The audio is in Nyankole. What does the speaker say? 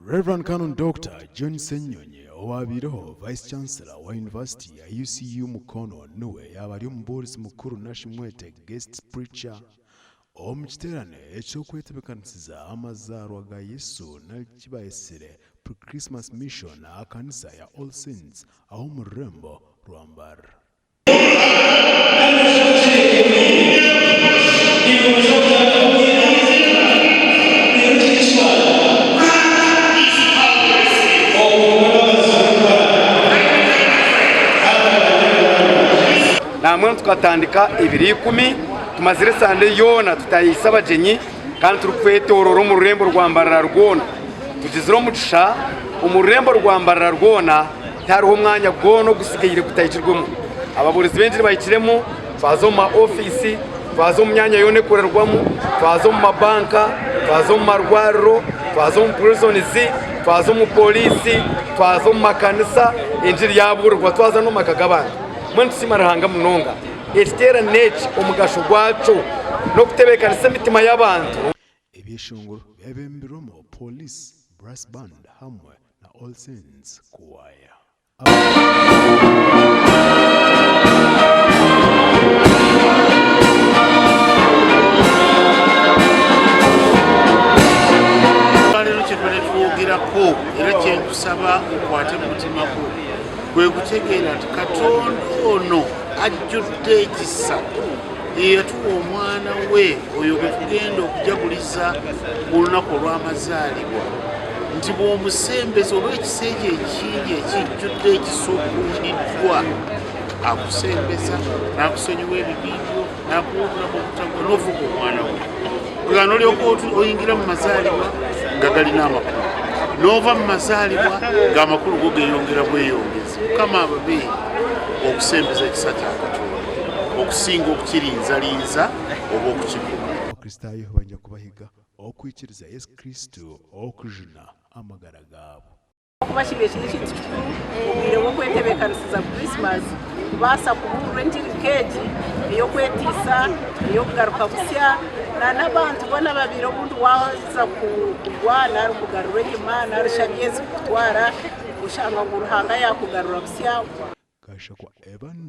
Rev. Canon Dokita John Ssenyonyi owaabaireho Vice Chancellor wa Yunivasite ya UCU Mukono niwe yaaba ari omubuurizi mukuru nari mwete Guest Preacher omu kiteerane eky'okwetebeekanisiza amazaarwa ga Yesu nari eki baayetsire Pre-Christmas Mission aha kanisa ya All Saints aha omu rurembo rwa Mbarara. Nambwenu tukatandika ebiro ikumi, tumazire esande yoona tutahiise abagyenyi kandi turikwetoorora omu rurembo rwa Mbarara rwona. Tugizire omugisha omu rurembo rwa Mbarara rwona tihariho omwanya gwona ogutsigaire gutahikirwemu. Ababuurizi b'engiri bahikiremu, twaza omu ma ofiisi, twaza omu myanya yoona ekorerwamu, twaza omu mabanka, twaza omu marwariro, twaza omu purizonizi, twaza omu poriisi, twaza omu makanisa, engiri yaabuurirwa twaza n'omu maka g'abantu. Mbwenu nitusiima Ruhanga munonga. Ekiteerane eki omugasho gwakyo n'okutebeekanisa emitima y'abantu. Ebyeshongoro byabembirwemu Police Brass Band hamwe na All Saints Choir. Olwaleero kye tubadde twogerako era kye nkusaba okwate mu mutima gwo kwe kutegeera nti Katonda ono ajjudde ekisa ye yatuwa omwana we oyo gwe tugenda okujaguliza ku lunaku olw'amazaalibwa nti bw'omusembeza olw'ekisa ekyo ekingi ekijjudde ekisuukundiddwa akusembeza n'akusonyiwa ebibi byo n'akuwa obulamu obutaggwa n'ofuuka omwana we nga nolyoka oyingira mu mazaalibwa nga galina amakulu n'ova mu mazaalibwa ng'amakulu go geeyongera bweyongezi mukama ababe okusembeza ekisa kya katonda okusinga okukirinzalinza oba okukikuba Abakristaayo baija kubahiga okwikiriza Yesu Kristo okujuna amagara gaabo. Ahakuba kibaire kiri ekintu kikuru obwire bw'okwetebeekanisiza Krisimaasi kubaasa kubuurira engiri nk'egi ey'okwetiisa, ey'okugaruka busya, n'abantu boona ababaire obundi waaza kugwa nari kugarurwa enyima nari shi abiezi kukutwara oshanga ngu Ruhanga yaakugarura busya. Gashakwa Evans.